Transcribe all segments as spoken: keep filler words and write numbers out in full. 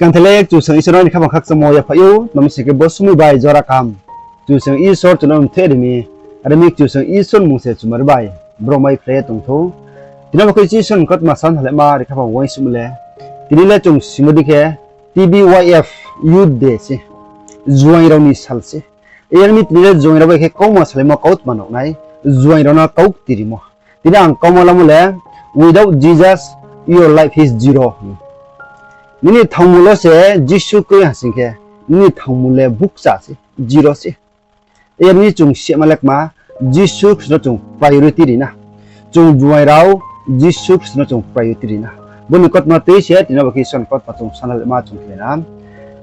Kangthelek Kchusoyang Isor no ni khaphang khakchangmo yaphaih ou, tma mi sing khe bo somoi bai jora kaham Kchusoyang Isor chung no mthoih ri mi, are mi Kchusoyang Isor ni mmung se chumari bai brouh mai phlai ye tong thou. Tini bo khe Isor ni kautma sanalaima ri khaphang uaingsouhmo le, tini le chung simo di khe T B Y F Youth Day se, juaing rao ni sal se. Yar mi tini le juaing rao bai khe kauma salaimo kautma nuh nai, juaing rao no kau kti rimo. Tini ang kauma lamo le, Without Jesus, your life is zero. Nini thangmul wo se Jisu kroi ha sing khe, nini thangmul le bukcha se, zero se. Yar mi chung sima le kma, Jisu Khristo no chung priority ri na. Chung juaing rao Jisu Khristo no chung priority ri na. Bo ni kautma tui se, tini bo khe Isor ni kautma chung sanalaima chung khe na.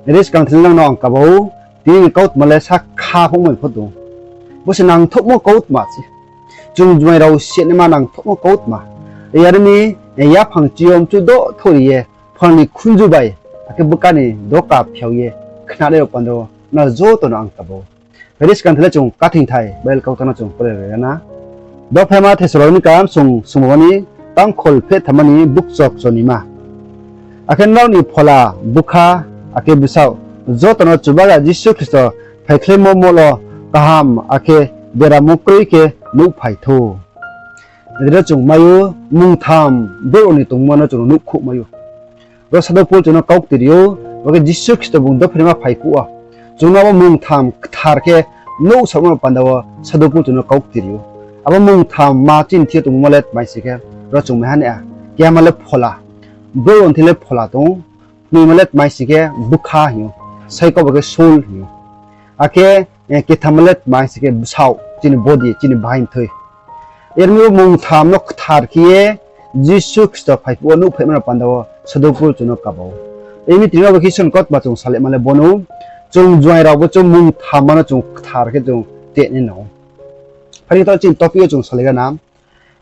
Ris kangthil nang no ang kaba ou, tini ni kautma le sa kha phungmai pho tong. Bo se nangthouhmo kautma se. Chung juaing rao sinaima nangthouhmo kautma. Yar mi, yaphang chi yo mchu doh thori ye, phal ni khunju bai, akhe bkha ni doka phiao ye, khnanai rao panda wo, nrao joto no ang kaba ou. Ris kangthil le chung kathingthai Bible kautang no chung pore ri na. Dophaima Thessalonika song sungbo ni tangkhol pheh thamma ni bukchokcho nima. Akhe nrao ni phola, bkha, akhe bsaoh, joto no Chubagra Jisu Khristo phaikhlaimo mol wo kaham akhe beramo kroi khe nuhphai thou. Nai di, ro chung mai ou, mungtham brouh rao ni tongmo no chung nuhkhouh mai ou. Ro Sadhu Pol chung no kau kti ri ou, bo khe Jisu Khristo bung dophaima phai phuh wo chung no abo mungtham kthar khe nuhsaohmo panda wo Sadhu Pol chung no kau kti ri ou. Abo mungtham ma chini thing yo tongmo le tmai sing khe, ro chung mai ha nai a, kehama le phola, brouh rao ni thing le phola tong ou, knoima le tmai sing khe bkha hing ou, sai kau bo khe soul hing ou. Akhe, eh, ketham le tmai sing khe bsaoh, chini body, chini bahai mthoi. Yar mi bo mungtham no kthar khe ye Jisu Khristo phai phuh wo nuhphaima no panda wo Sadhu Pol chung no kaba ou. Yar mi tini bo khe Isor ni kautma chung salaima le bo no, chung juaing rao bo chung mungtham ma no chung kthar khe chung tenai nang ou. Phai di, taoh chini topic yo chung salaigra na.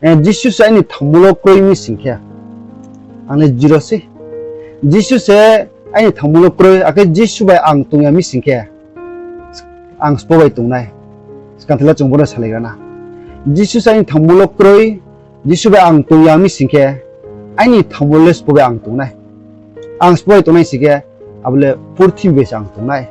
Eh, Jisu se aini thangmul wo kroi mi sing khe, ang le zero se. Jisu se aini thangmul wo kroi, akhe Jisu bai ang tong ya mi sing khe, ang sbo bai tong nai. Skang thila chung bo no salaigra na. Jisu se aini thangmul wo kroi, Jisu bai ang tong ya mi sing khe, aini thangmul le sbo bai ang tong nai. Ang sbo bai tong nai sing khe, abo le purthimbi bai se ang tong nai.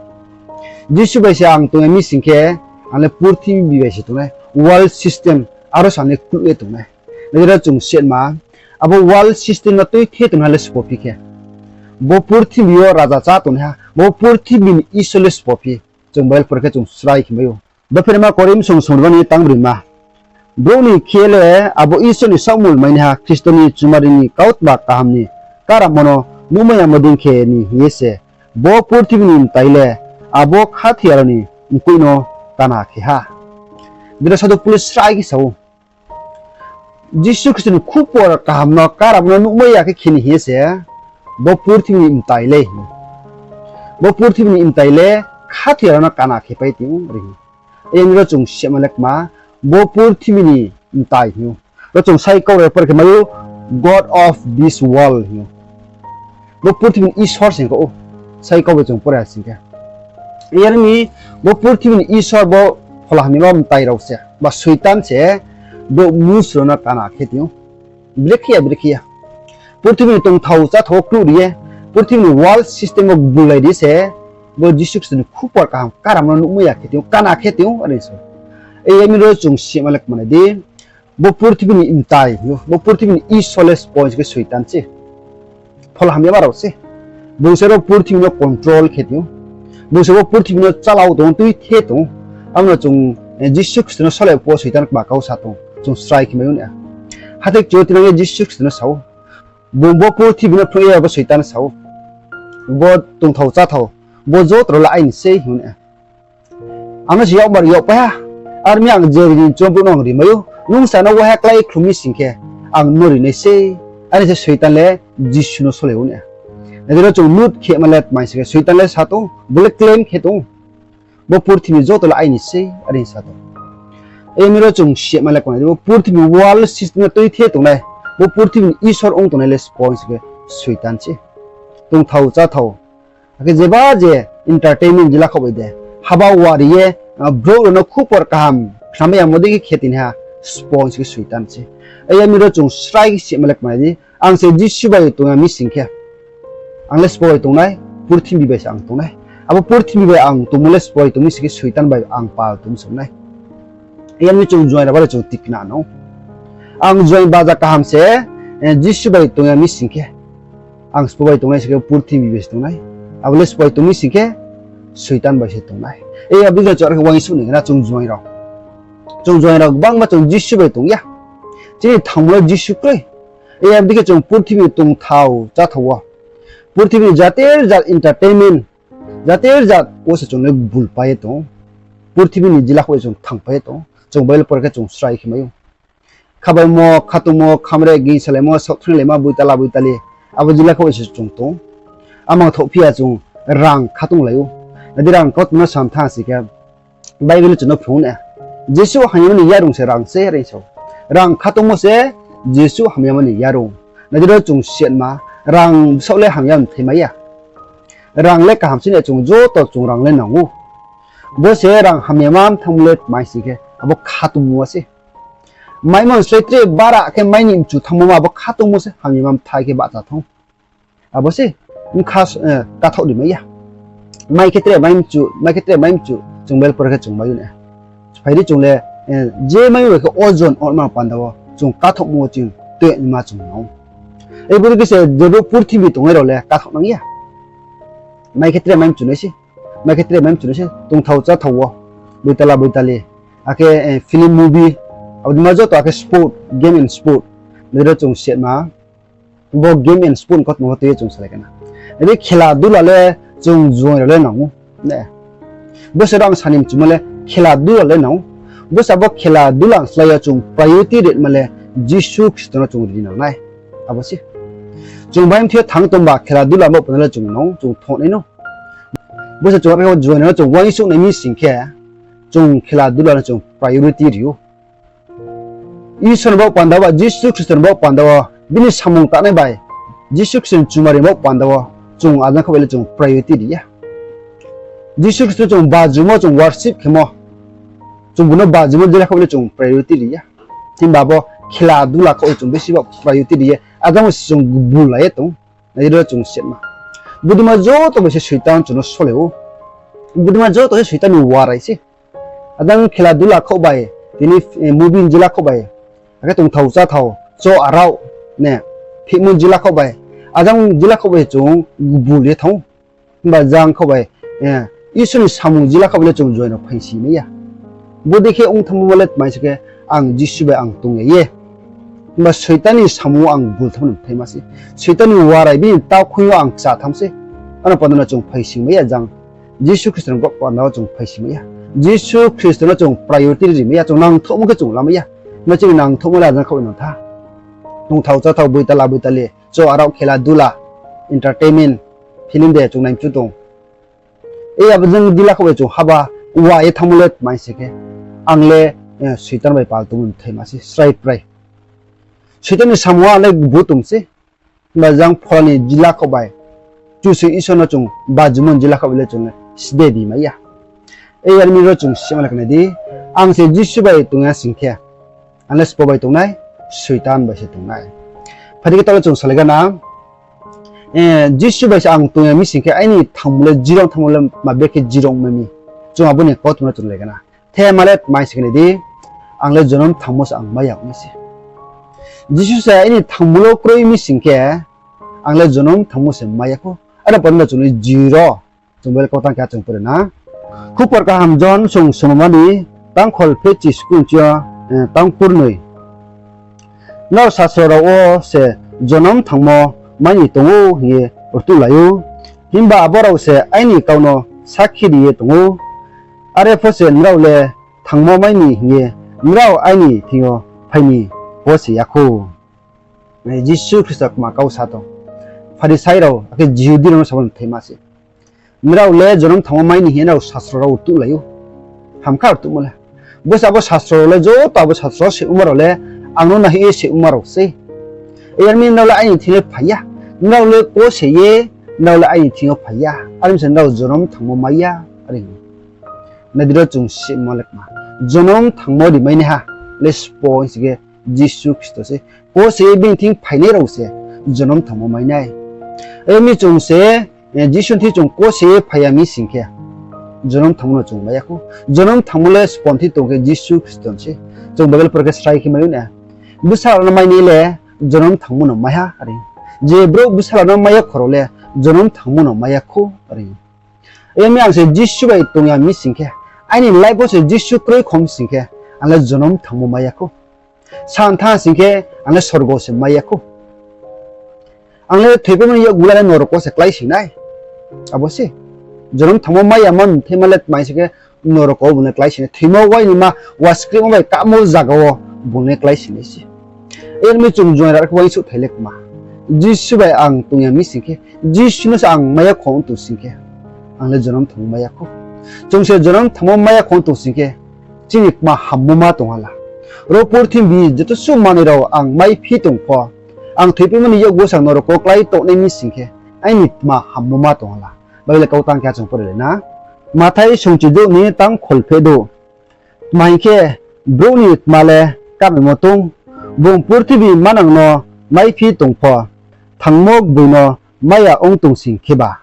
Jisu bai se ang tong ya mi sing khe, ang le purthimbi bai se tong nai. World system, aro se ang le kluh ye tong nai. Nai di, ro chung sima, abo world system no tuithe tongnaiha le sbo phi khe, bo purthimbi yo raja chá tongnaiha, bo purthimbi ni Isor le sbo phi, chung Bible pore khe chung srai khe mai ou. Dophaima Korinth song songriba ni tangbrima. Brouh ni khe le abo Isor ni saohmul mainaiha Khristo ni chumari ni kautma kaham ni karamo no nuhmai yamo dei khe ni hing ye se, bo purthimbi ni mtai le abo khathoi ya rao ni mkoih no kana khe ha. Bini Sadhu Pol srai khe sa ou, Jisu Khristo ni khupor kaham no karamo no nuhmai ya khe khe ni hing ye se, bo purthimbi ni mtai le, bo purthimbi ni mtai le khathoi ya rao no kana khe pai tong ou, are hing. Yar mi ro chung sima le kma, bo purthimbi ni mtai hing ou. Ro chung sai kau rai pore khe mai ou, God of this world hing ou. Bo purthimbi ni Isor se kau ou. Sai kau bai chung pore ha sing khe. Yar mi bo purthimbi ni Isor bo phola hamyama mtai rao se, ba Soitan se, brouh mnusu rao no kana khe tong ou. Brekhe ya, brekhe ya. Purthimbi ni tongthao cháthao wo kluh ri ye, purthimbi ni world system wo gbulai ri se, bo Jisu Khristo ni khupor kaham karamo no nuhmai ya khe tong ou, kana khe tong ou, are se. Yar mi ro chung sima le kmanai di, bo purthimbi ni mtai, bo purthimbi ni Isor le sbo hing se khe Soitan se. Phola hamyama rao se. Bung se ro purthimbi no control khe tong ou. Bung se bo purthimbi no chalao tong ou, tuithe tong ou. Abo no chung, eh, Jisu Khristo no sole phuh wo Soitan kma kau sa tong, chung srai khe mai ou na. Hathái kchu tinang ye Jisu Khristo no sa ou, bung bo purthimbi no phnuh ye abo Soitan sa ou, bo tongthao cháthao, bo joto rao le aini sei hing ou na. Ang no se yakmar yakpai ha, are mi ang je ri ni chung brouh no ang rimai ou, nung se ano waiha klái khlum mi sing khe, ang no ri nai sei, are se Soitan le Jisu no sole ou na. Nai di, ro chung note khema le tmai sing khe, Soitan le sa tong, bo le claim khe tong, bo purthimbi joto le aini sei, are sa tong. Yar mi ro chung sima le kmanai di, bo purthimbi world system no tuithe tongnai, bo purthimbi ni Isor ong tongnai le sbo hing se khe Soitan se. Tongthao cháthao, akhe jeba je entertainment je lakhaoh bai de, haba wari ye, ah, brouh rao no khupor kaham khnamai yamo dei khe khe tinaiha sbo hing se khe Soitan se. Yar mi ro chung srai khe sima le kmanai di, ang se Jisu bai tong ya mi sing khe, ang le sbo bai tong nai, Purthimbi bai se ang tongnai. Abo purthimbi bai ang tongmo le sbo bai tong mi sing khe Soitan bai ang pal tong se ong nai. Yar mi chung juaing rao ba le chung tikna no. Ang juaing baja kaham se, eh, Jisu bai tong ya mi sing khe, ang sbo bai tongnai sing khe purthimbi bai se tongnai. Abo le sbo bai tong mi sing khe Soitan bai se tongnai. Abo dei khe chung are khe uaingsouh ni kena chung juaing rao. Chung juaing rao gbangma chung Jisu bai tong ya. Chini thangmo le Jisu kroi. Abo dei khe chung purthimbi tongthao cháthao wo, purthimbi ni jater jat entertainment, jater jat wo se chung le gbulpai ye tong ou. Purthimbi ni jila khaoh ye chung thangpai ye tong ou. Chung Bible pore khe chung srai khe mai ou. Khabaimo, khatungmo, khamre, gingsalaimo, saohthainlaimo, boitala boitali, abo jila khaoh ye se chung tong ou. Amang thoh phi ya chung rang khatong lai ou. Nai di, rang kautma no sam thanng sing khe, Bible chung no phrung ou na, Jesuh hamyama ni yarung se rang se, are sa ou. Rang khatongmo se Jesuh hamyama ni yarung. Nai di ro chung sitma, rang bsaoh le hamya mthai mai ya. Rang le kaham se ni, chung joto chung rang le nang ou. Bo se rang hamyama mthanngmo le tma sing khe, abo khatungmo se. Maimo ni slái tre bara khe mai ni mchu thanngmo ma abo khatungmo se hamyama mthai khe bahcha thanng ou. Abo se bkha, eh, kathaoh ri mai ya. Mai khe tre mai mchu, mai khe tre mai mchu, chung Bible pore khe chung mai ou na. Phai di chung le, eh, je mai bai khe ojon ongma panda wo chung kathaohmo wo chung tui ma chung nang ou. Bodei khe se jebo purthimbi tongnai rao le kathaoh nang ya. Mai khe tre mai mchu nai se, mai khe tre mai mchu nai se, tongthao cháthao wo, boitala boitali, akhe, eh, film movie, abo dei ma joto akhe sport, game and sport, nai di ro chung sitma, bo game and sport ni kautma wo tui ye chung salai khe na. Nai di, khela dula le chung juaing rao le nang ou. Bo se rang sa ni mchumo le khela dula le nang ou. Bo se abo khela dula ni slái yo chung priority ritma le Jisu Khristo no chung ri nang nai. Abo se. Chung bahai mthi yo thanng tongba khela dula baoh panda le chung nang ou, chung thongnai no. Bo se chung abo juaing rao no chung uaingsouh nai mi sing khe, chung khela dula no chung priority ri ou. Isor ni baoh panda wo, Jisu Khristo ni baoh panda wo, bini samung tangnai bai, Jisu Khristo ni chumari ni baoh panda wo, chung ajang khaoh bai le chung priority ri ya. Jisu Khristo no chung bajumo, chung worship khemo, chung bung no bajumo jila khaoh bai le chung priority ri ya. Himba abo khela dula khaoh ye chung besi ba priority ri ye, ajang wo se chung gbulai ye tong ou. Nai di ro chung sitma. Bodeima joto bai se Soitan chung no sole ou. Bodeima joto se Soitan ni warai se. Ajang khela dula khaoh bai, tini, eh, movie ni jila khaoh bai, akhe tongthao cháthao, cho arao, ne, phihmo jila khaoh bai, ajang jila khaoh bai chung gbul ye thanng ou. Himba jang khaoh bai, eh, Isor ni samung jila khaoh bai le chung juaing rao phaisi mai ya. Bodei khe ong thanngmo le tma sing khe, ang Jisu bai ang tong ya ye, himba Soitan ni samung wo ang gbul thanngmo ni mthaima se. Soitan ni warai bini takhoing yo ang kcha thanng se. Ano panda no chung phaisi mai ya jang. Jisu Khristo ni baoh panda wo chung phaisi mai ya. Jisu Khristo no chung priority ri mai ya, chung nangthouhmo khe chung la mai ya. Himba chini nangthouhmo le ajang khaoh bai nang tha. Tongthao cháthao, boitala boitali, cho arao, khela dula, entertainment, film de chung nai mchu tong. Abo jang jila khaoh bai chung haba wa ye thanngmo le tma sing khe, ang le, eh, Soitan bai pal tongmo ni mthaima se srai prai. Soitan ni samung wo ang le gbul tong se. Himba jang phola ni jila khaoh bai Kchusoyang Isor no chung bajumo ni jila khaoh bai le chung le sde di mai ya. Yar mi ro chung sima le khnai di, ang se Jisu bai tong ya sing khe, ang le sbo bai tong nai, Soitan bai se tong nai. Phai di khe taoh le chung salai gana, eh, Jisu bai se ang tong ya mi sing khe, aini thangmo le zero ong thanngmo le ma brekhe zero ong mai mi. Chung abo ni kautma no chung lai gana. Thema le tma sing khe nai di, ang le jonom thangmo se ang mai ya ong mi se. Jisu se aini thangmo le kroi mi sing khe, ang le jonom thangmo se mai ya khou. Ano panda chung ni zero. Chung Bible kautang khe chung pore na. Khupor kaham Johon song somomani tangkhol phechi skun chi yo, eh, tang kurnoi. Nrao sasro rao wo se jonom thangmo mai ni tong ou hing ye rtuhlai ou. Himba abo rao se aini kau no sakhi ri ye tong ou. Are pho se nrao le thangmo mai ni hing ye nrao aini thing yo phai ni pho se ya khou. Jisu Khristo kma kau sa tong. Pharisai rao, akhe Jihudi rao no samo ni mthaima se. Nrao le jonom thangmo mai ni hing ye nrao sasro rao rtuhlai ou. Hamkha rtuhmo le. Bo se abo sasro rao le joto abo sasro se ongma rao le ang no nahih ye se ongma rao se. Yar mi nrao le aini thing yo phai ya. Nrao le kose ye, nrao le aini thing yo phai ya. Are mi se nrao jonom thangmo mai ya. Are hing. Nai di ro chung sima le kma. Jonom thangmo ri mai naiha le sbo hing sing khe Jisu Khristo se. Kose ye bini thing phainai rao se jonom thangmo mai nai. Are mi chung se, Jisu ni thing chung kose ye phai ya mi sing khe, jonom thangmo no chung mai ya khou. Jonom thangmo le sponthi tong khe Jisu Khristo ni se. Chung Bible por khe srai khe mai ou na. Bsa rao no mainai le jonom thangmo no mai ha, are. Je brouh bsa rao no mai ya kho rao le jonom thangmo no mai ya khou, are. Yar mi ang se Jisu bai tong ya mi sing khe, aini life wo se Jisu kroi kho mi sing khe, ang le jonom thangmo mai ya khou. San thanng sing khe, ang le sorgo se mai ya khou. Ang le thoipaimo ni yakgu le norok wo se klái sing nai. Abo se. Jonom thangmo mai ya man thema le tmai sing khe, norok wo bung le klái sing nai. Thoimo wainima, waskrimo bai kamo zaga wo bung le klái sing nai se. Yar mi chung juaing rao khe uaingsouhthai le kma. Jisu bai ang tong ya mi sing khe, Jisu no se ang mai ya khou ong tong sing khe, ang le jonom thangmo mai ya khou. Chung se jonom thangmo mai ya khou ong tong sing khe, chini kma hammo ma tong ha la. Ro purthimbi joto suh manoi rao ang maiphi tong pho, ang thoipaimo ni yakgu wo se ang norok wo klái tongnai mi sing khe, aini kma hammo ma tong ha la. Bible kau tang khe chung pore le na. Mathai songchidouh ni tang kholpheh douh. Tma hing khe, brouh ni tma le kamaimo tong, bung purthimbi manang no maiphi tong pho, thangmo gboi no mai ya ong tong sing kheba.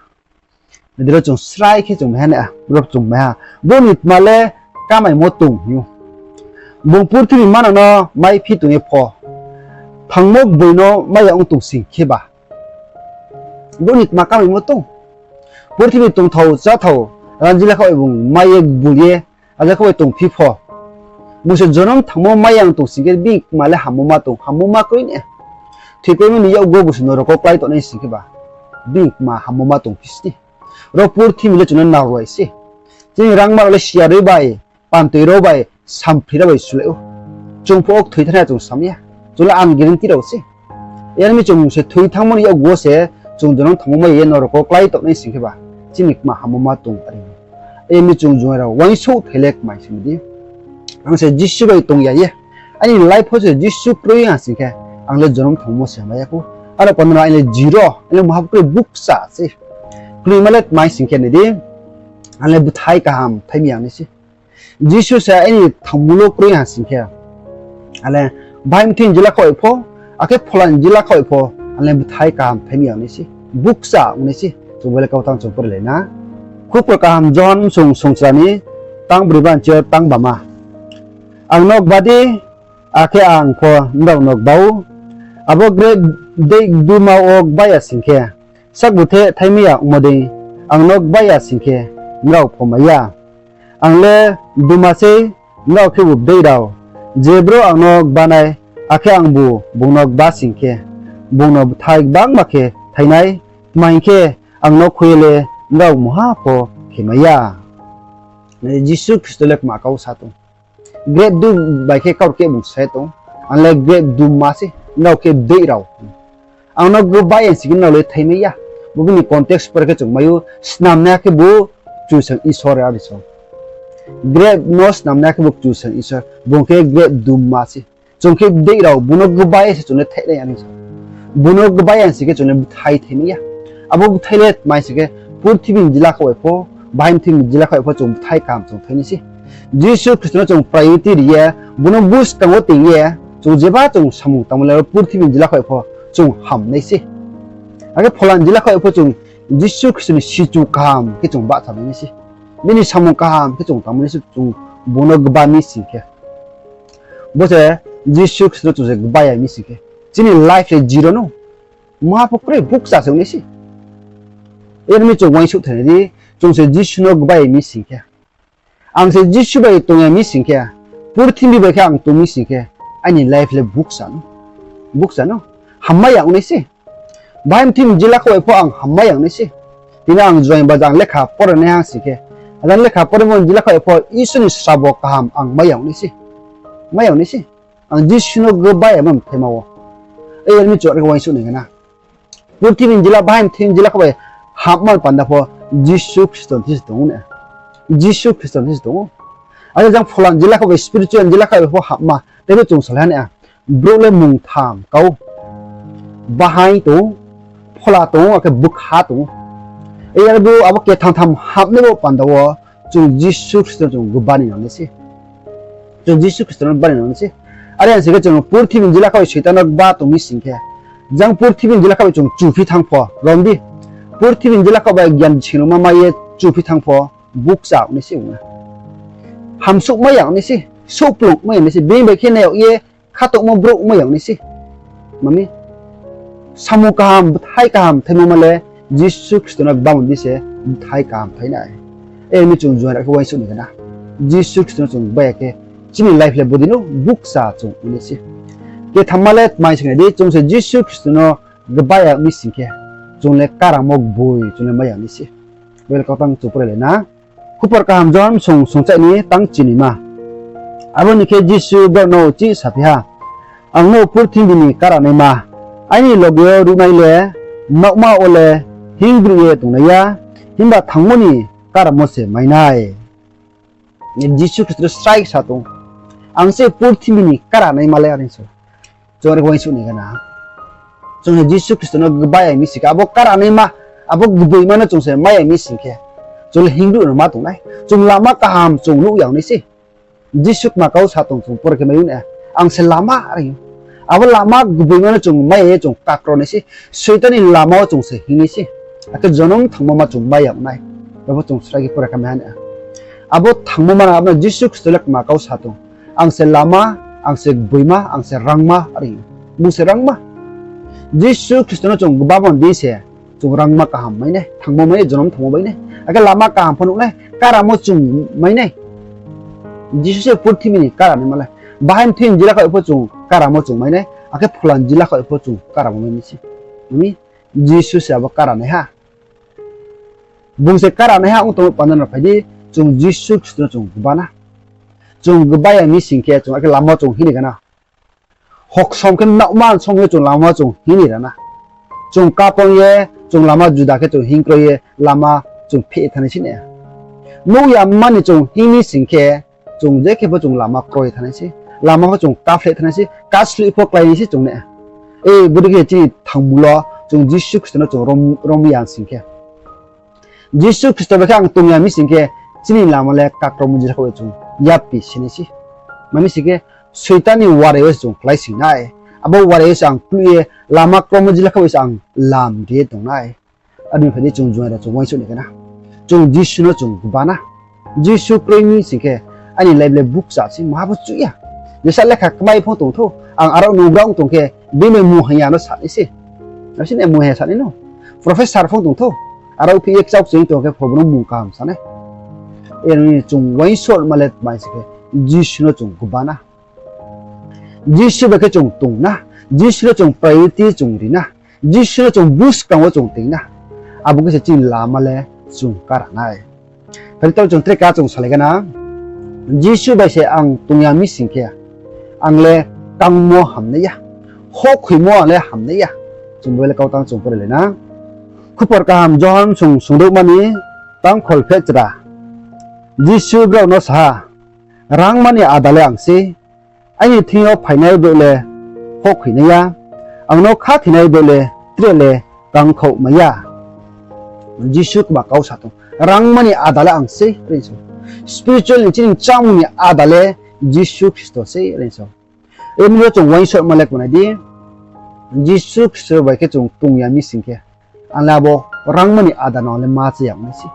Nai di ro chung srai khe chung mai ha na, ro chung mai ha. Brouh ni tma le kamaimo tong hing ou. Bung purthimbi manang no maiphi tong ye pho, thangmo gboi no mai ya ong tong sing kheba. Brouh ni tma kamaimo tong. Purthimbi tongthao, cháthao, rang jila khaoh bai bung mai ye gbul ye, rang jila khaoh bai tongphi pho, bung se jonom thangmo mai ya ong tong sing khe, bini kma le hammo ma tong, hammo ma kroi na. Thoipaimo ni yakgu wo bung se norok wo klái tongnai sing kheba, bini kma hammo ma tongphi sni. Ro purthimbi le chung no narwai se. Chini rangma rao le siya roi bai, pantoi rao bai, samphri rao bai sulai ou. Chung pho kthoi thanng ya chung sam ya. Chung le unguarantee rao se. Yar mi chung se thoi thanngmo ni yakgu wo se, chung jonom thangmo mai ye norok wo klái tongnai sing kheba, chini kma hammo ma tong, are. Yar mi chung juaing rao uaingsouhthai le kmai sing di. Ang se Jisu bai tong ya ye, aini life wo se Jisu kroi ha sing khe, ang le jonom thangmo se mai ya khou. Aro panda no ang le zero, ang le maha kroi bukcha se. Kroima le tmai sing khe nai di, ang le bthai kaham thai mi ya nai se. Jisu se aini thangmo lo kroi ha sing khe, ang le bahai mthoi ni jila khaoh bai pho, akhe phola ni jila khaoh bai pho, ang le bthai kaham thai mi ya nai se. Bukcha ong nai se. Chung Bible kau tang chung pore le na. Khupor kaham Johon song songchra ni tang broi banchi yo tang bama. Ang no gba di, akhe ang pho nrao no gba ou. Abo grep deih duma wo gba ya sing khe, sakbutheh thaimai ya ongmo dei, ang no gba ya sing khe, nrao pho mai ya. Ang le duma sei, nrao khebu bdeih rao. Je brouh ang no gba nai, akhe angbu bung no gba sing khe, bung no bthai gbangma khe thai nai, tma hing khe, ang no khui ye le nrao mungha pho khe mai ya. Jisu Khristo le kma kau sa tong. Grep du bai khe kaurkeh bung sa ye tong. Ang le grep duma se, nrao khe bdeih rao. Ang no gba ya sing khe nrao le thaimai ya. Bo bini context por khe chung mai ou, snamnaiha khebu Kchusoyang Isor, are so. Grep no snamnaiha khebu Kchusoyang Isor, bung khe grep duma se. Chung khe bdeih rao, bung no gba ye se chung le thaihnai ya ni sa. Bung no gba ya sing khe chung le bthai thaimai ya. Abo bthai le tmai sing khe, purthimbi ni jila khaoh bai pho, bahai mthoi ni jila khaoh bai pho chung bthai kaham chung thai nai se. Jisu Khristo no chung priority ri ye, bung no buskang wo toing ye, chung jeba chung samung tangmo le ro purthimbi ni jila khaoh bai pho chung ham nai se. Akhe phola ni jila khaoh bai pho chung Jisu Khristo ni sichu kaham khe chung bahcha mai nai se. Bini samung kaham khe chung tangmo nai se, chung bung no gba mi sing khe. Bo se Jisu Khristo no chung se gba ya mi sing khe, chini life le zero no. Maha pho kroi bukcha se ong nai se. Yar mi chung uaingsouhthai nai di, chung se Jisu no gba ya mi sing khe, ang se Jisu bai tong ya mi sing khe, purthimbi bai khe ang tong mi sing khe, aini life le bukcha no. Bukcha no. Hammai ya ong nai se. Bahai mthoi ni jila khaoh bai pho ang hammai ya ong nai se. Tini ang juaing ba jang lekha pore nai ha sing khe, ajang lekha poremo ni jila khaoh bai pho Isor ni srabo kaham ang mai ya ong nai se. Mai ya ong nai se. Ang Jisu no gba ya ma mthaima wo. Yar mi chung are khe uaingsouh nai khe na. Purthimbi ni jila, bahai mthoi ni jila khaoh bai hapma panda pho Jisu Khristo ni thing se tong ou na. Jisu Khristo ni thing se tong ou. Are jang phola ni jila khaoh bai, spiritual ni jila khaoh bai pho hapma, tei pho chung salai ha na. Brouh le mung tham kau, bahai tong ou, phola tong ou, akhe bkha tong ou. Yar bo abo kethang tham hapnai bo panda wo chung Jisu Khristo no chung gba ni nang nai se. Chung Jisu Khristo no gba ni nang nai se. Are ya sing khe chung purthimbi ni jila khaoh bai Soitan no gba tong mi sing khe, jang purthimbi ni jila khaoh bai chung chuphi thanng pho, rom di. purthimbi ni jila khaoh bai gyan singnaima mai ye chuphi thanng pho, bukcha ong nai se ong na. Hamsouhmai ya ong nai se, souhplungmai ya ong nai se, bini bai khe nai yag ye khatouhmo brouhmai ya ong nai se. Mami, samung kaham, bthai kaham thaimo ma le Jisu Khristo no gbamo di se bthai kaham thai nai. Are mi chung juaing rao khe uaingsouh ni gana. Jisu Khristo no chung gba ya khe chini life le bodei no bukcha chung ong nai se. Kethamma le tmai sing nai di, chung se Jisu Khristo no gba ya mi sing khe, chung le karamo gboi chung le mai ya nai se. Bible kautang chung porai lai na. Khupor kaham Johon song songchaih ni tang chinima. Abo ni khe Jisu brao no chih saphi ha, Ang no purthimbi ni karanaima, aini loge wo ruhnai le, mnaohma wo le hinngruh ye tongnai ya, himba thangmo ni karamo se mai nai. Jisu Khristo srai sa tong, Ang se purthimbi ni karanaima le, are so. Chung are uaingsouh ni gana. Chung se Jisu Khristo no gba ya mi sing khe, abo karanaima, abo gboima no chung se mai ya mi sing khe, chung le hinngruh no ma tong nai. Chung lama kaham chung nuh ya ong nai se. Jisu kma kau sa tong chung pore khe mai ou na, Ang se lama, are ou. Abo lama gboima no chung mai ya ye chung kakro nai se. Soitan ni lama wo chung se hinng nai se. Akhe jonom thangmo ma chung mai ya ong nai. Abo chung srai khe pore khe mai ha na. Abo thangmo ma no abo no Jisu Khristo le kma kau sa tong, Ang se lama, ang se gboima, ang se rangma, are ou. Bung se rangma. Jisu Khristo no chung gbamo di se chung rangma kaham mai nai, thangmo mai nai, jonom thangmo mai nai. Akhe lama kaham pho nuh nai, karamo chung mai nai. Jisu se purthimbi ni karanaima le. Bahai mthoi ni jila khaoh pho chung karamo chung mai nai, akhe phola ni jila khaoh pho chung karamo mai nai se. Ami, Jisu se abo karanaiha. Bung se karanaiha ong tongmo panda no phai di, chung Jisu Khristo no chung gba na. Chung gba ya mi sing khe chung akhe lama wo chung hinng ni gana. Hoksom khe mnaohma song ye chung lama wo chung hinng ni ra na. Chung kapong ye, chung lama juda khe chung hinng kroi ye, lama chung pheh thanng nai se na. Nuh ya mani chung hinng ni sing khe, chung je khe pho chung lama kroi thanng nai se. Lama pho chung kaphleh thanng nai se, kasloih pho klái nai se chung na. E, bodei khe chini thangmul wo chung Jisu Khristo no chung rom, rom ya sing khe, Jisu Khristo bai khe ang tong ya mi sing khe, chini lama le kakromo jila khaoh bai chung yapi si nai se. Mami sing khe, Soitan ni warai yo se chung klái sing nai. Abo warai yo se ang kluh ye, lama kromo jila khaoh bai se ang lam ri ye tong nai. Abo ni phai di chung juaing rao chung uaingsouh ni gana. Chung Jisu no chung gba na. Jisu kroi mi sing khe, aini life le bukcha se, maha bo chuh ya. Jesa lekha kmai pho tong thou, ang aro nungra ong tong khe, bini mung hamya no sa nai se. Abo se ni mung hamya sa nai no. Professor pho tong thou, aro phi ye kchaoh kching tong khe pho bo no mung kaham sa nai. Are ni chung uaingsouhma le tmai sing khe, Jisu no chung gba na. Jisu bai khe chung tong na. Jisu no chung priority chung ri na. Jisu no chung buskang wo chung ting na. Abo khe se chini lama le chung kara nai. Phai di, taoh chung tre ka chung salai gana. Jisu bai se ang tong ya mi sing khe, ang le kangmo ham nai ya. Hokhoimo ang le ham nai ya. Chung Bible kautang chung porai lai na. Khupor kaham Johon song songdouhma ni tangkhol pheh chra. Jisu brao no sa ha, Rangma ni áda le ang sei, aini thing yo phainai brouh le hokhoi nai ya, ang no khathoinai brouh le tre le kangkhouhmai ya. Jisu kma kau sa tong, rangma ni áda le ang sei, are so. Spiritual ni chini chámung ni áda le Jisu Khristo sei, are so. Emni yo chung uaingsouhma le kma nai di, Jisu Khristo bai khe chung tong ya mi sing khe, ang le abo rangma ni áda no ang le ma cha ya ong nai se.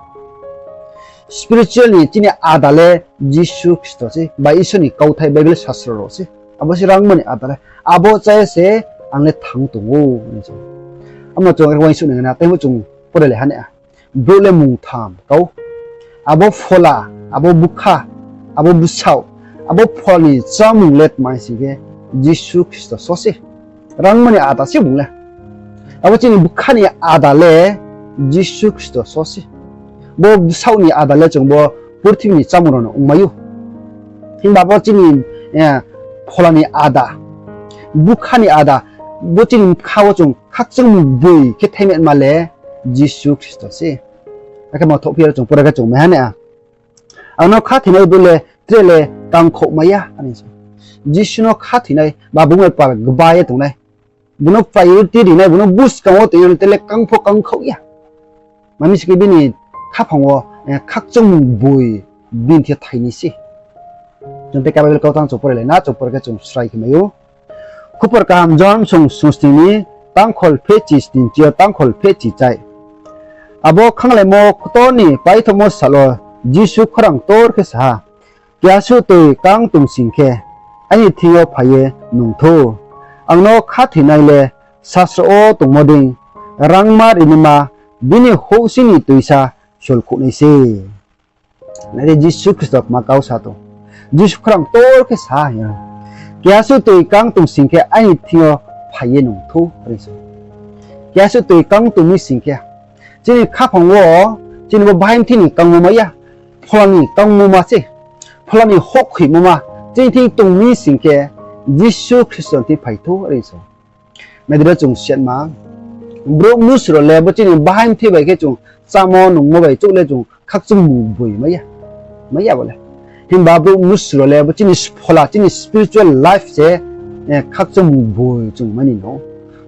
Spiritual ni chini áda le Jisu Khristo sei, ba Isor ni kauthai Bible sastro rao sei. Abo se rangma ni áda le. Abo chá ye se ang le thanng tong ou, are so. Amo chung uaingsouh nai na, tei bo chung porai lai ha nai. Brouh le mungtham kau. Abo phola, abo bkha, abo bsaoh, abo phola ni chámung le tma hing sing khe Jisu Khristo so se. Rangma ni áda se bung le. Abo chini bkha ni áda le Jisu Khristo so se. Bo bsaoh ni áda le chung bo purthimbi ni chámung rao no ongmai ou. Himba bo chini, eh, phola ni áda, bkha ni áda, bo chini bkha wo chung khakchangmung boi khe thaima le Jisu Khristo se. Akhe ma thohphi aro chung pore khe chung mai ha nai a. Ang no khathoinai brouh le tre le kangkhouhmai ya, are so. Jisu no khathoinai, ba bung bai pal gba ye tongnai, bung no priority rinai, bung no buskang wo tong ye tre le kang pho kangkhouh ya. Mami sing khe bini khaphang wo, eh, khakchangmung boi bini thing yo thai nai se. Chung tei ka Bible kautang chung porai lai na, chung pore khe chung srai khe mai ou. Khupor kaham Johon song sungsning ni tangkhol phehchi sning chi yo tangkhol phehchi chai. Abo khanglaimo ktor ni paithohmo sal wo Jisu khorang ktor khe sa ha, Keha suh toi kang tong sing khe, aini thing yo phai ye nung thou. Ang no khathoinai le sasro wo tongmo dei, rangma rinaima bini houhsing ni toisa solkhouh nai se. Nai di, Jisu Khristo kma kau sa tong. Jisu khorang ktor khe sa ha, Keha suh toi kang tong sing khe, aini thing yo phai ye nung thou, are sa. Keha suh toi kang tong mi sing khe, chini khaphang wo, chini bo bahai mthi ni kangmo mai ya, phola ni kangmo ma se, phola ni houhkhoimo ma, chini thing tong mi sing khe, Jisu Khristo ni thing phai thou, are sa. Nai di ro chung siatma, brouh mnusu rao le bo chini bahai mthi bai khe chung chámo nungmo bai chouh le chung khakchangmung boi mai ya, mai ya bo le. Himba brouh mnusu rao le bo chini phola, chini spiritual life se, eh, khakchangmung boi chung mai ni no.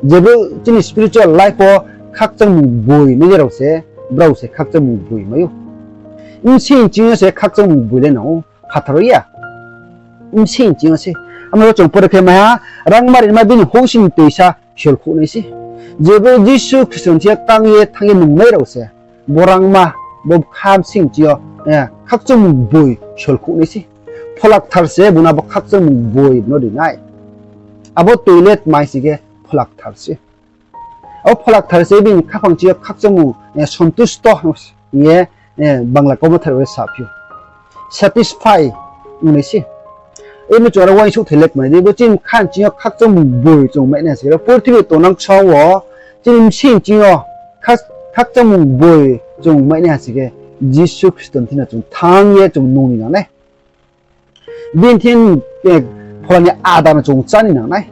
Je brouh chini spiritual life wo khakchangmung boi mai ya rao se, brao se khakchangmung boi mai ou. Bsing ching yo se khakchangmung boi le nang ou, phathar ya. Bsing ching yo se. Amo ro chung pore khe mai ha, rangma rinaima bini houhsing ni toisa solkhouh nai se. Je brouh Jisu Khristo ni thing yo tang ye thanng ye nungnai rao se, bo rangma, bo bkha bsing ching yo, eh, khakchangmung boi solkhouh nai se. Phola Kthar se bung no abo khakchangmung boi no ri nai. Abo toi le tma hing sing khe Phola Kthar se. Abo Phola Kthar se bini khaphang ching yo khakchangmung, eh, sontusto hing ye, eh, Bangla Commentary rao saphi ou. Satisfy ong nai se. Abo no chung aro uaingsouh thai le kmai di, bo chini bkha ching yo khakchangmung boi chung mai nai ha sing khe, purthimbi tongnang ksong wo, chini bsing ching yo khak-, khakchangmung boi chung mai nai ha sing khe, Jisu Khristo ni thing yo chung thanng ye chung nung ni nang nai. Bini thing, eh, phola ni ada no chung chá ni nang nai.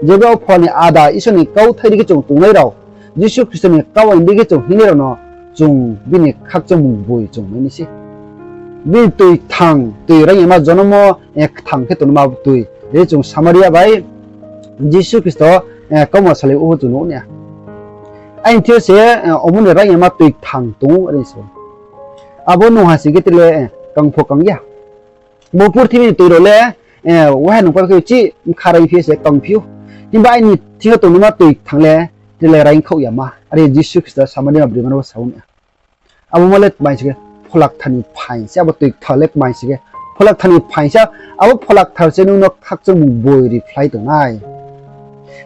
Je brouh phola ni ada Isor ni kauthai dei khe chung tongnai rao, Jisu Khristo ni kau ain dei khe chung hingnai rao no chung bini khakchangmung boi chung mai nai se. Bini toi kthang, toi raing yama jonom wo, eh, kthang khe tongnaima toi. Re chung Samaria bai Jisu Khristo, eh, kauma salai ou pho chung nuh nai ya. Aini thing yo se, eh, omo ni raing yama toi kthang tong ou, are sa ou. Abo nung ha sing khe tre le, eh, kang pho kang ya. Bo purthimbi ni toi rao le, eh, waha nung pai khe uchih bkha raing phi se kang phi ou. Himba aini thing yo tongnaima toi kthang le, tre le raing khaoh yama. Are Jisu Khristo Samaria broima no sa ou nai ya. Abo ma le tma hing sing khe, Phola Kthar ni phaing se, abo toi kthar le tma hing sing khe, Phola Kthar ni phaing se, abo Phola Kthar se nung no khakchangmung boi ri phlai tong nai.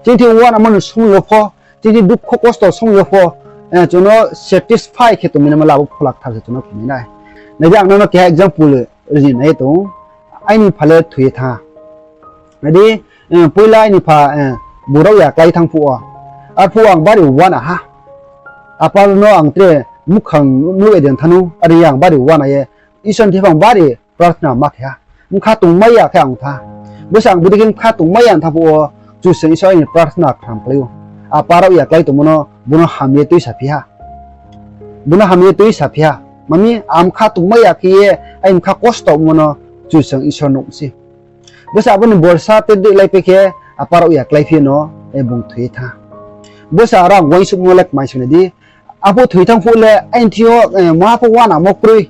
Chini thing uanamo ni somoi yo pho, chini thing dukho kosto somoi yo pho, eh, chung no satisfy khe tongnaima le abo Phola Kthar se chung no khe mai nai. Nai di, ang nono keha example ri ni nai tong ou. Aini pha le thoi ye thanng ha. Nai di, eh, poila aini pha, eh, bung raohya klái thanng phuh wo. Arphuh wo ang bari uana ha. Apa no ang tre muhkhang nuh ye de thanng nou, are ye ang bari uana ye Isor ni thing yo ang bari prarthana ma khe ha. Bkha tongmai ya khe ang thanng ha. Bo se ang bodei khe bkha tongmai ya thanng phuh wo, Kchusoyang Isor aini prarthana khram klái ou. Apa raohya klái tongmo no, bung no ham ye tuisaphi ha. Bung no ham ye tuisaphi ha. Ma mi, ang bkha tongmai ya khe ye, aini bkha kosto ongmo no Kchusoyang Isor nuh sei. Bo se abo ni borsa te dei lai pai khe, apa raohya kláiphi no, eh, bung thoi ye thanng ha. Bo se aro ang uaingsouhmo le kmai sing nai di. Aphuh thoi thanng phuh le, aini thing yo, eh, maha pho uanamo kroi,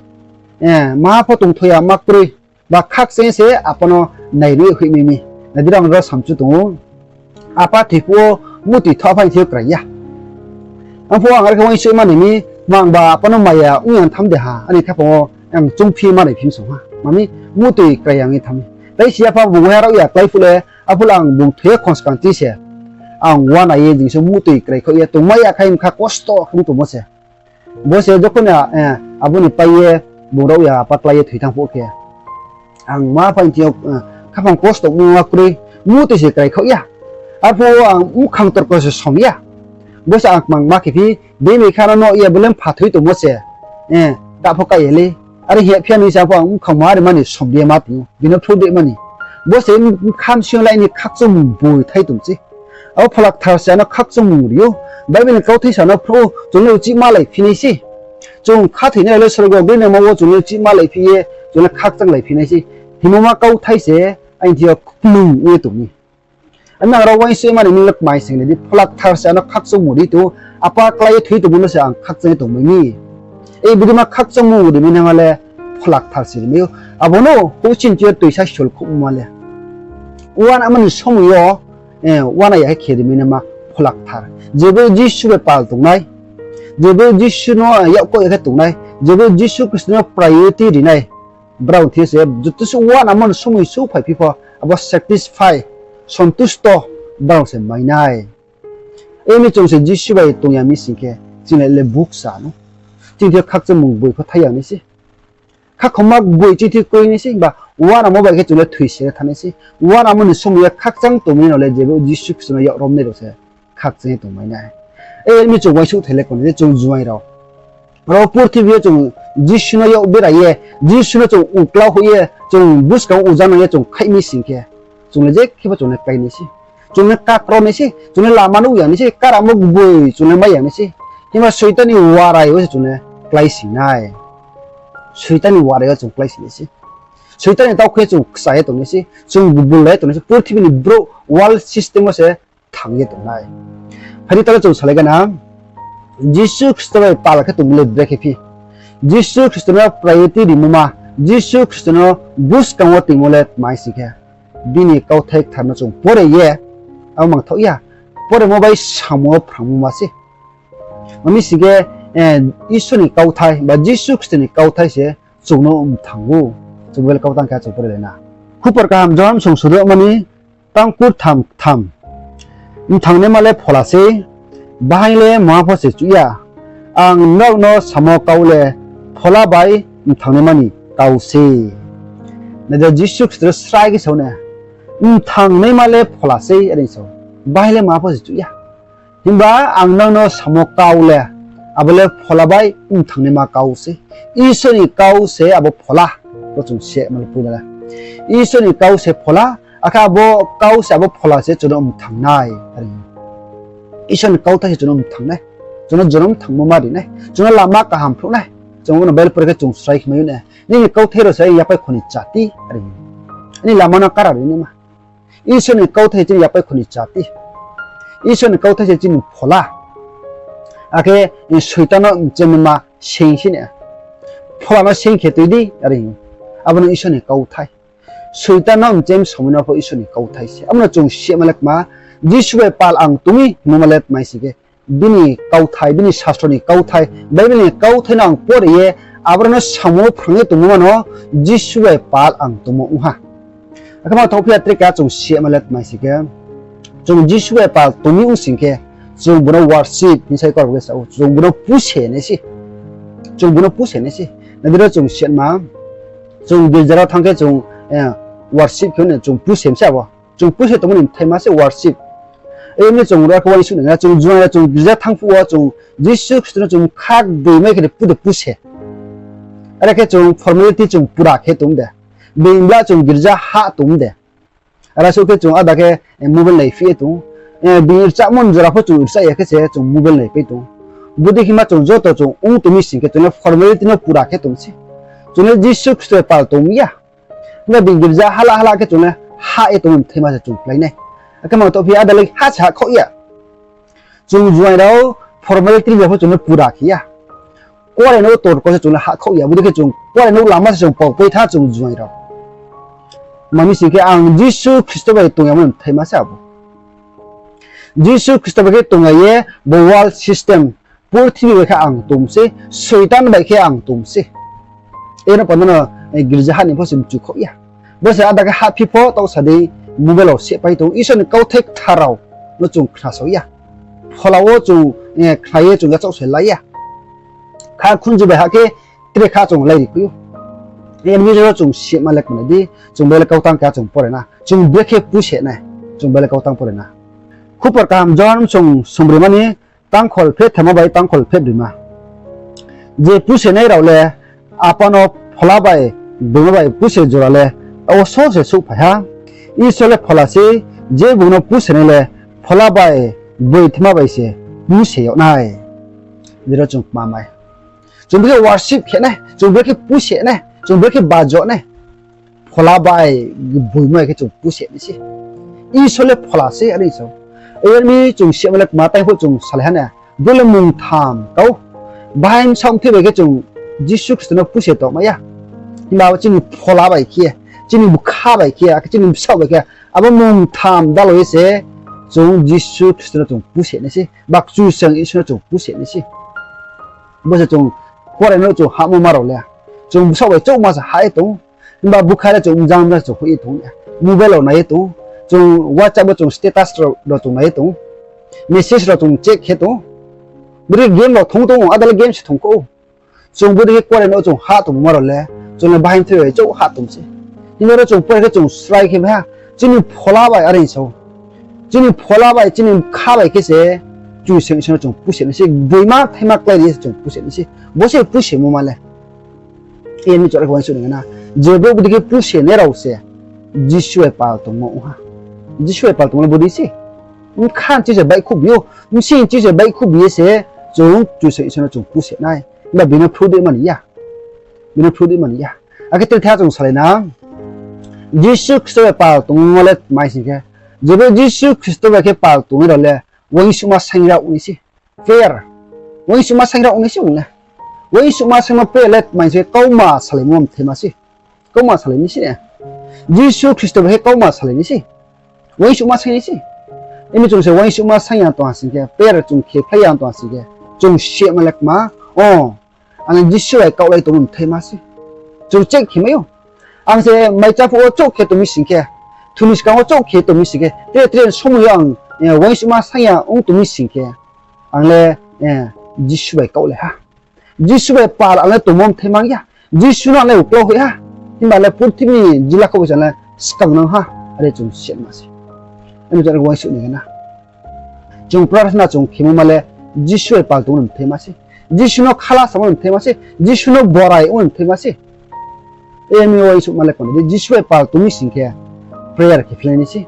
eh, maha pho tongthoi yama kroi, ba khakchang se apa no nainai hoih mi mi. Nai di, ang ro samchu tong ou. Apa thoi phuh wo muhtoi tho apha ni thing yo krai ya. Arphuh ang are khe uaingsouh ma nai mi, mang ba apa no maya ong ya tham de ha, aini khaphang wo ang choungphi ma nai phi song ha. Ma mi, muhtoi krai ya ong ye tham mi. Tai si apha bung uaiha raohya klái phuh le, aphuh le ang bung thoi ye khongskang ti se. Ang uana ye jing se muhtoi krai khaoh ye tongmai ya khe bkha kosto khe tongmo se. Bo se jokhon, eh, abo ni pai ye bung raohya apa klái ye thoi thanng phuh khe, ang ma pha ni thing yo, eh, khaphang kosto ongmo kroi, muhtoi se krai khaoh ya. Arphuh wo ang muhkhang torko se som ya. Bo se ang kmang ma khe phi, bini kha no nuh ye bo le mpha thoi tongmo se. Eh, ta pho kái ye le. Are hing ye phi ya ni se aphuh ang muhkhang ma ri ma ni som ye ma tong ou, bini phruh de ma ni. Bo se bkha bsing yo le aini khakchangmung boi thai tong sei. Abo Phola Kthar se ano khakchangmung ri ou. Bible ni kauthai sa no phruh ou, chung le uchih malaiphi nai sei. Chung khathoinai le sorgo grinamo wo chung le uchih malaiphi ye, chung le khakchanglai phi nai sei. Hingmo ma kauthai se aini thing yo kplung ye tong mi. Amo ang ro uaingsouh ma nai mi le kmai sing nai di, Phola Kthar se ano khakchangmung ri tong ou, apa klái ye thoi tongmo no se ang khakchang ye tongmai mi. Ei bodei ma khakchangmung ri mai naima le Phola Kthar se ri mai ou. Abo no houhsing ching yo toisa solkhouhmo ma le uanamo ni somoi yo, eh, uana ya khe ri mai naima Phola Kthar. Je brouh Jisu bai pal tongnai, Jebo Jisu no yakkoh ya khe tongnai, jebo Jisu Khristo no priority ri nai, brao thing yo se joto suh uanamo ni somoi souhphai phi pho, abo satisfy, sontusto brao se mai nai. Emi chung se Jisu bai tong ya mi sing khe, chini le bukcha no. Chini thing yo khakchangmung gboi pho thai ya nai se. Khakhoma gboi chini thing yo kroi nai se, ba uanamo bai khe chung le thoi se thanng nai se. Uanamo ni somoi yo khakchang tongmai no le jebo Jisu Khristo no yak romnai rao se khakchang ye tongmai nai. Emi chung uaingsouhthai le kong ni je chung juaing rao. Aro purthimbi yo chung Jisu no yak berai ye, Jisu no chung uklau hoih ye, chung buskang wo ujanang ye chung khaih mi sing khe, chung le je khe pho chung le klái nai se. Chung le kakro nai se, chung le lama nuh ya nai se, karamo gboi chung le mai ya nai se. Himba Soitan ni warai wo se chung le kláising nai. Soitan ni warai wo chung kláising nai se. Soitan ni taoh khe chung kcha ye tong nai se, chung gbul lai ye tong nai se, purthimbi ni brouh world system wo se thang ye tong nai. Phai di, taoh le chung salai gana, Jisu Khristo bai pal khe tongmo le brekhe phi. Jisu Khristo no priority rimo ma, Jisu Khristo no buskang wo tongmo le tma sing khe, bini kauthai kthar no chung pore ye, abo mangthaoh ya, poremo bai samung wo phrangmo ma se. Mami sing khe, Isor ni kauthai ba Jisu Khristo ni kauthai se chung no mthang ou. Chung Bible kau tang khe chung pore lai na. Khupor kaham Johon song sudo mani tang kurtham ktham. Mthangnaima le phola sei, bahaing le mungha pho se chuh ya. Ang nrao no samo kau le phola bai mthangnaima ni kau sei. Nai di, Jisu Khristo srai khe sa ou na, mthangnaima le phola sei, are sa ou. Bahaing le mungha pho se chuh ya. Himba ang nrao no samo kau le, abo le phola bai mthangnaima kau sei. Isor ni kau se abo phola. Bo chung se ma le poila le. Isor ni kau se phola, akhe abo kau se abo phola se chung no mthang nai, are. Isor ni kauthai se chung no mthang nai. Chung no jonom thangmo ma ri nai. Chung no lama kaham phruh nai. Chung bo no Bible pore khe chung srai khe mai ou na. Nini kauthai rao se yapai kho ni chati, are. Nini lama no kara ri naima. Isor ni kauthai chini yapai kho ni chati. Isor ni kauthai se chini phola. Akhe Soitan no mchemma seing si na. Phola no seing khe tui di, are. Abo no Isor ni kauthai. Soitan no mchem somoi no pho Isor ni kauthai se. Abo no chung sima le kma, Jisu bai pal ang tong mi hingmo ma le tma sing khe, bini kauthai, bini sastro ni kauthai, Bible ni kauthai no ang pore ye, aboro no samo phrang ye tongmo ma no Jisu bai pal ang tongmo ong ha. Akhe ma thaoh phi ya tre ka chung sima le tma sing khe, chung Jisu bai pal tong mi ong sing khe, chung bo no worship hing sai kau rao le sa ou, chung bo no puse nai se. Chung bo no puse nai se. Nai di ro chung sima, chung girja rao thanng khe chung worship khe no chung puse mi se abo. Chung puse tongmo ni bthaima se worship. Emni chung ro khe uaingsouh nai na, chung juaing ya chung girja thanng phuh wo chung Jisu Khristo no chung khak dei mai khe de pu de puse. Are khe chung formality chung pura khe tong de. Being bla chung girja ha tong de. Are suh khe chung ada khe mobile nai phi ye tong. Being rchahmo ni jora pho chung rchah ya khe se chung mobile nai pai tong. Bodei khe ma chung joto chung ong tong mi sing khe chung le formality no pura khe tong se. Chung le Jisu Khristo bai pal tong mi ya. Himba being girja hala hala khe chung le ha ye tongmo ni bthaima se chung klái nai. Akhe ma thaoh phi ada le ha se ha khaoh ya. Chung juaing rao formality ya pho chung le pura khe ya. Kuarenouh torko se chung le ha khaoh ya. Bodei khe chung kuarenouh lama se chung pau pai tha chung juaing rao. Mami sing khe ang Jisu Khristo bai tong yamo ni bthaima se abo. Jisu Khristo bai khe tong ya ye bo world system, purthimbi bai khe ang tong se, Soitan bai khe ang tong se. Eno panda no girja ha ni pho se mchu khaoh ya. Bo se ada khe hahphi pho taoh sa dei mobile rao se pai tong, Isor ni kauthai kthar rao no chung khnasao ya. Phola wo chung khna ye chung yachaoh se lai ya. Kha khunju bai ha khe tre kha chung lai ri khui ou. Emni ro chung sima le kma nai di, chung Bible kau tang khe chung pore na. Chung brekhe puse nai. Chung Bible kau tang pore na. Khupor kaham Johon song sungbroi mani tangkhol pheh thama bai tangkhol pheh broi ma. Je pusenai rao le apa no phola bai gboima bai puse jora le abo so se souhphai ha. Isor le phola sei, je bung no pusenai le phola bai gboithama bai se puse yag nai. Jero chung kma mai. Chung brekhe worship khe nai, chung brekhe puse nai, chung brekhe bajo nai. Phola bai gboima khe chung puse nai se. Isor le phola se, are sa ou. Emni chung sima le kma tai pho chung salai ha na. Bo le mungtham kau. Bahai bsaoh mthoi bai khe chung Jisu Khristo no puse tongmai ya. Himba abo chini phola bai khe, chini bkha bai khe, akhe chini bsaoh bai khe, abo mungtham dalo ye se chung Jisu Khristo no chung puse nai se. Ba Kchusoyang Isor no chung puse nai se. Bo se chung kuarenouh chung hahmo ma rao le, chung bsaoh bai chouhma se hah ye tong ou. Himba bukha le chung mjang mjang chung hoih ye tong ou. Mobile rao nai ye tong ou. Chung WhatsApp wo chung status rao, rao chung nai ye tong ou. Message rao chung check khe tong ou. Bodei game rao thung tong ou, ada le game se thung kho ou. Chung bodei khe kuarenouh chung hah tongmo ma rao le, chung le bahai mthoi bai chouh hah tong se. Himba ro chung pore khe chung srai khe mai ha. Chini phola bai are sao. Chini phola bai, chini bkha bai khe se Kchusoyang Isor no chung puse nai se, boima thaima klái ri ye se chung puse nai se. Bo se pusemo ma le. Ani chouh le khe uaingsouh ni khe na. Je brouh bodei khe pusenai rao se Jisu bai pal tongmo ong ha. Jisu bai pal tongmo le bodei se. Bkha ni chi se baihkhouh bi ou, bsing ni chi se baihkhouh bi ye se chung Kchusoyang Isor no chung puse nai. Himba bini phruh dei mani ya. Bini phruh dei mani ya. Akhe tre tha chung salai na. Jisu Khristo bai pal tongmo le tma sing khe, je brouh Jisu Khristo bai khe pal tongnai rao le uaingsouhma saingra ong nai se. Prayer. Uaingsouhma saingra ong nai se ong le. Uaingsouhma saingma prayer le tma sing khe kauma salaimo mthaima se. Kauma salai nai se. Jisu Khristo bai khe kauma salai nai se. Uaingsouhma saing nai se. Imi chung se uaingsouhma saing ya tong ha sing khe, prayer chung khe phlai ya tong ha sing khe, chung sehma le kma, o, ang Jisu bai kaohlai tongmo mthaima se. Chung check khe mai ou. Ang se maichá phuh wo chouh khe tong mi sing khe, thuni skang wo chouh khe tong mi sing khe, tre tre somoi yo ang, eh, uaingsouhma saing ya ong tong mi sing khe, ang le, eh, Jisu bai kaohlai ha. Jisu bai pal ang le tongmo mthaima ya. Jisu no ang le uklau hoih ha. Himba le purthimbi ni jila khaoh bai se ang le skang nang ha. Are chung sehma se. Ani chouh le khe uaingsouh ni khe na. Chung prarthana chung khemo ma le Jisu bai pal tongmo mthaima se. Jisu no khala samo mthaima se. Jisu no borai ong mthaima se. Emi uaingsouhma le kono di Jisu bai pal tong mi sing khe prayer khe phlai nai se.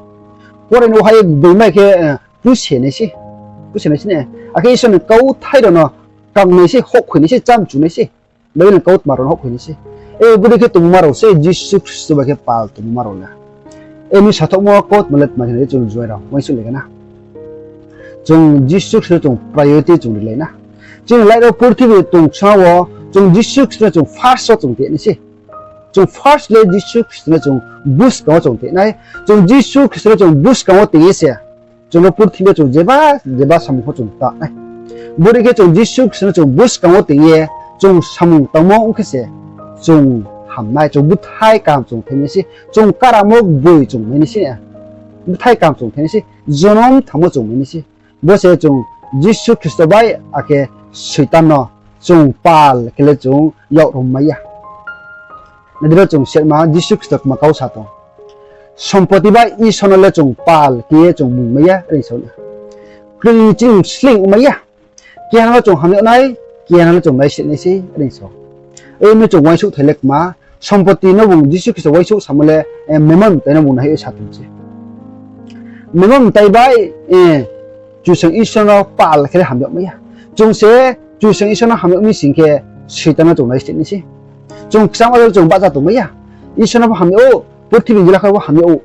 Kuarenouh hai ye boima khe, eh, puse nai se. Puse nai se ne. Akhe Isor ni kauthai rao no kang nai se, houhkhoi nai se, chámchu nai se. Bible ni kautma rao no houhkhoi nai se. E, bodei khe tongma rao se Jisu Khristo bai khe pal tongma rao le. Emi sathouhmo kautma le tma khe nai chung juaing rao uaingsouh lai khe na. Chung Jisu Khristo chung priority chung rilai na. Chini life wo purthimbi tong ksa wo chung Jisu Khristo no chung first wo chung tei nai se. Chung first le Jisu Khristo no chung buskang wo chung tei nai. Chung Jisu Khristo no chung buskang wo tei ye se chung no purthimbi yo chung jeba, jeba samung pho chung ta nai. Bodei khe chung Jisu Khristo no chung buskang wo tei ye chung samung tangmo ong khe se chung ham nai, chung bthai kaham chung thai nai se, chung karamo boi chung mai nai se, bthai kaham chung thai nai se, jonom thanngmo chung mai nai se. Bo se chung Jisu Khristo bai akhe Soitan no chung pal khe le chung yak rom mai ya. Nai di ro chung sehma Jisu Khristo kma kau sa tong. Sompoti bai Isor no le chung pal khe ye chung mung mai ya, are sao na. Kri chini sleing ong mai ya. Keha no chung ham yag nai, keha no chung naisleh nai se, are sao. Emi chung uaingsouhthai le kma, sompoti no bung Jisu Khristo uaingsouh samo le, eh, mema mtai no bung nai ye sa tong se. Mema mtai bai, eh, Kchusoyang Isor no pal khe le ham yag mai ya. Chung se Kchusoyang Isor no ham yag mi sing khe Soitan no chung naisleh nai se. Chung kcham ajal chung bahcha tong mai ya. Isor no pho ham yag ou, purthimbi jila khaoh pho ham yag ou.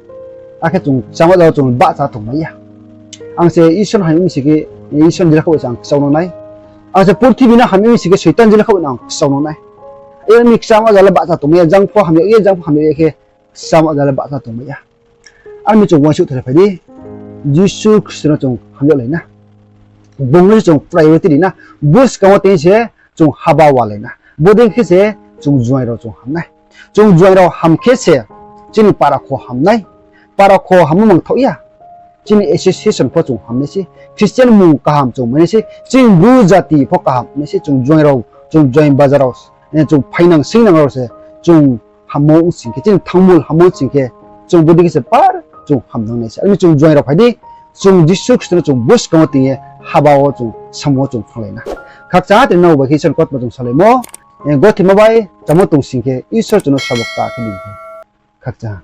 Akhe chung kcham ajal chung bahcha tong mai ya. Ang se Isor no ham yag mi sing khe, Isor ni jila khaoh bai se ang kcham no nai. Ang se purthimbi no ham yag mi sing khe Soitan jila khaoh bai no ang kcham no nai. Emi kcham ajal le bahcha tong mai ya, jang pho ham yag ye, jang pho ham yag ye khe kcham ajal le bahcha tong mai ya. Armi chung uaingsouhthai le phai di, Jisu Khristo no chung ham yag lai na. Bung no se chung priority ri na. Buskang wo tei se chung haba wa lai na. Bodei khe se chung juaing rao chung ham nai. Chung juaing rao ham khe se chini para kho ham nai. Para kho hammo mangthaoh ya. Chini association pho chung ham nai se. Christian mung kaham chung mai nai se. Chini Bru jati pho kaham nai se. Chung juaing rao, chung juaing baja rao, eh, chung phainang singnang rao se chung hammo ong sing khe, chini thangmul hammo ong sing khe, chung bodei khe se par chung hamnang nai se. Armi chung juaing rao phai di, chung Jisu Khristo no chung buskang wo tei ye haba wo chung samung wo chung thannglai na. Khakchang ha tini nrao bai khe Isor ni kautma chung salaimo, eh, gothima bai chámo tong sing khe Isor chung no sabok ta khe di khe. Khakchang ha.